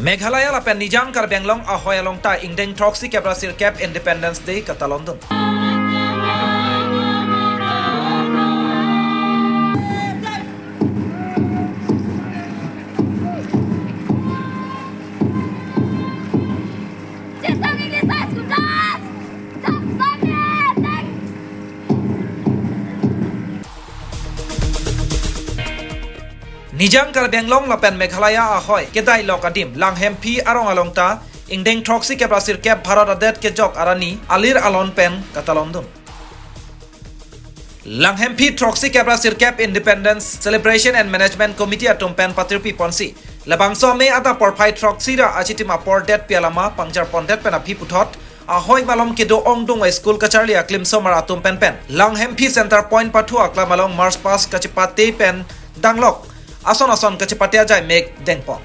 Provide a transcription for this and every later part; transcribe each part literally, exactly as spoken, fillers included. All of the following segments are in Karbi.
Meghalaya lapen Nijang Karbi Anglong ahoi along ta ingdeng throksi kep ra sirkep Independence Day katalon dun. Nijang Karbi Anglong lapen Meghalaya ahoi kedai lok adim Langhemphi arong along ta ingdeng throksi kep ra sirkep Bharat adet kejok arni alir alon pen katalon dun. Langhemphi throksi kep ra sirkep Independence Celebration and Management Committee atum pen patirpi ponsi, labangso amei adap porphai throksi ra achitim apor detpi alama pangjar pondet pen aphi puthot, ahoi malom kedo ongdung a-school kacharli aklimsomar atum pen pen Langhemphi Center Point pathu aklam along march past kachepate pen danglok ason ason kachepate ajai mek dengpon.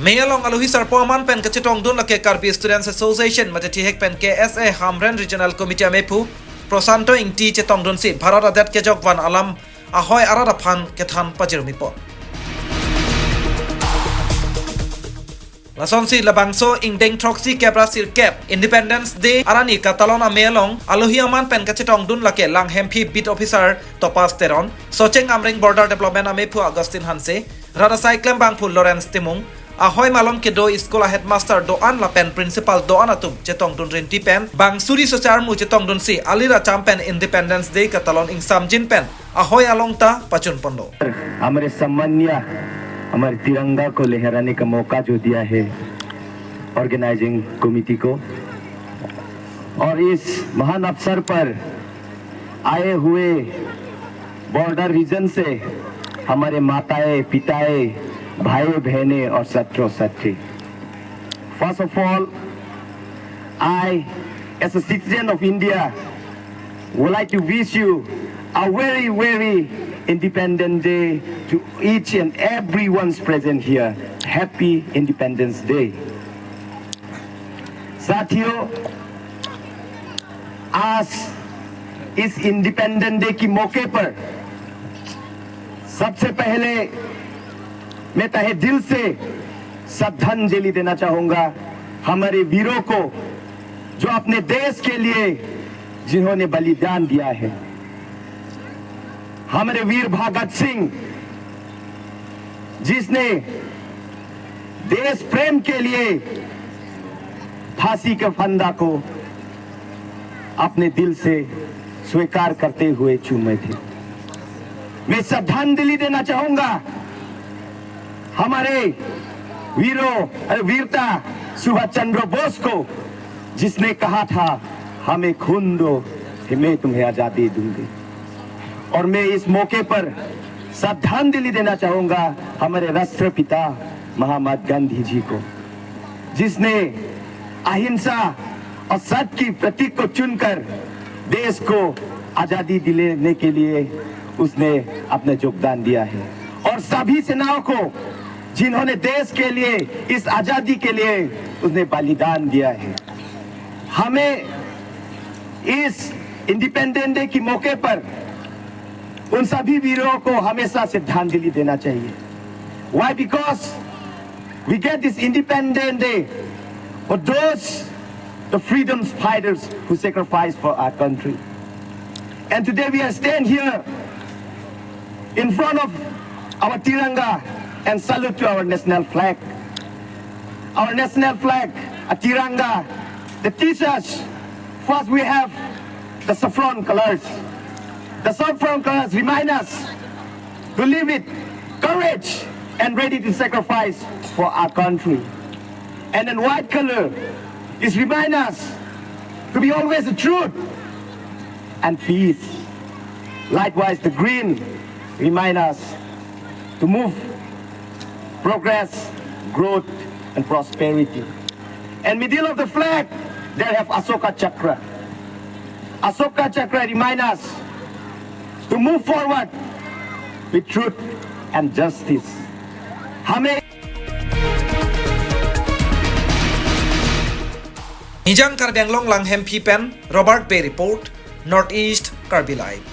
Mei along alohi sarpo aman pen kachetongdun lake Karbi Students Association mate thihek pen K S A Hamren Regional Committee amephu Prosanto Ingti chetongdunsi Bharat adet kejok van alam ahoi arat aphan kethan pajirmipon. Lasonsi labangso ingdeng throksi kep ra sirkep Independence Day arni katalon amei along alohi aman pen kachetongdun lake Langhemphi Beat Officer Topas Teron, Socheng Amreng Border Development amephu Augustine Hanse, rat asai klembangphu Lawrence Timung, ahoi malom kedo school a-headmaster do-an lapen principal do-an atum chetongdun rinti pen bang suri sochar mu chetongdunsi alir acham pen Independence Day katalon ingsamjin pen ahoi along ta pachun ponlo. हमारे सम्माननीय हमारे तिरंगा को लहराने का मौका जो दिया है ऑर्गेनाइजिंग कमेटी को, और इस महान अवसर पर आए हुए बॉर्डर रीजन से हमारे माताएं, पिताएं, भाई बहनें और छात्र छात्री, first of all, I, as a citizen of India, would like to wish you a very, very Independent Day to each and everyone's present here. Happy Independence Day. साथियों, आज इस इंडिपेंडेंस डे के मौके पर सबसे पहले मैं तहे दिल से श्रद्धांजलि देना चाहूंगा हमारे वीरों को, जो अपने देश के लिए जिन्होंने बलिदान दिया है। हमारे वीर भगत सिंह, जिसने देश प्रेम के लिए फांसी के फंदा को अपने दिल से स्वीकार करते हुए चूमे थे। मैं श्रद्धांजलि देना चाहूंगा हमारे वीरों, अरे, वीरता सुभाष चंद्र बोस को, जिसने कहा था, "हमें खून दो, मैं तुम्हें आजादी दूंगी।" और मैं इस मौके पर श्रद्धांजलि देना चाहूंगा हमारे राष्ट्रपिता महात्मा गांधी जी को, जिसने अहिंसा और सत्य की प्रतीक को चुनकर देश को आजादी दिलाने के लिए उसने अपना योगदान दिया है। और सभी सेनाओं को, जिन्होंने देश के लिए, इस आजादी के लिए उसने बलिदान दिया है। हमें इस इंडिपेंडेंस डे के मौके पर उन सभी वीरों को हमेशा श्रद्धांजलि देना चाहिए। Why? Because we get this Independence Day for those, the freedom fighters who sacrificed for our country. And today we are stand here in front of our Tiranga and salute to our national flag. Our national flag, a Tiranga, that teach us, first we have the saffron colors. The saffron colors remind us to live with courage and ready to sacrifice for our country. And then white color is remind us to be always the truth and peace. Likewise, the green remind us to move progress, growth, and prosperity. And middle of the flag, they have Asoka Chakra. Asoka Chakra remind us to move forward with truth and justice. हमें Nijang Karbi Anglong Langhemphi pen Robert Bey report, North East Karbi Live.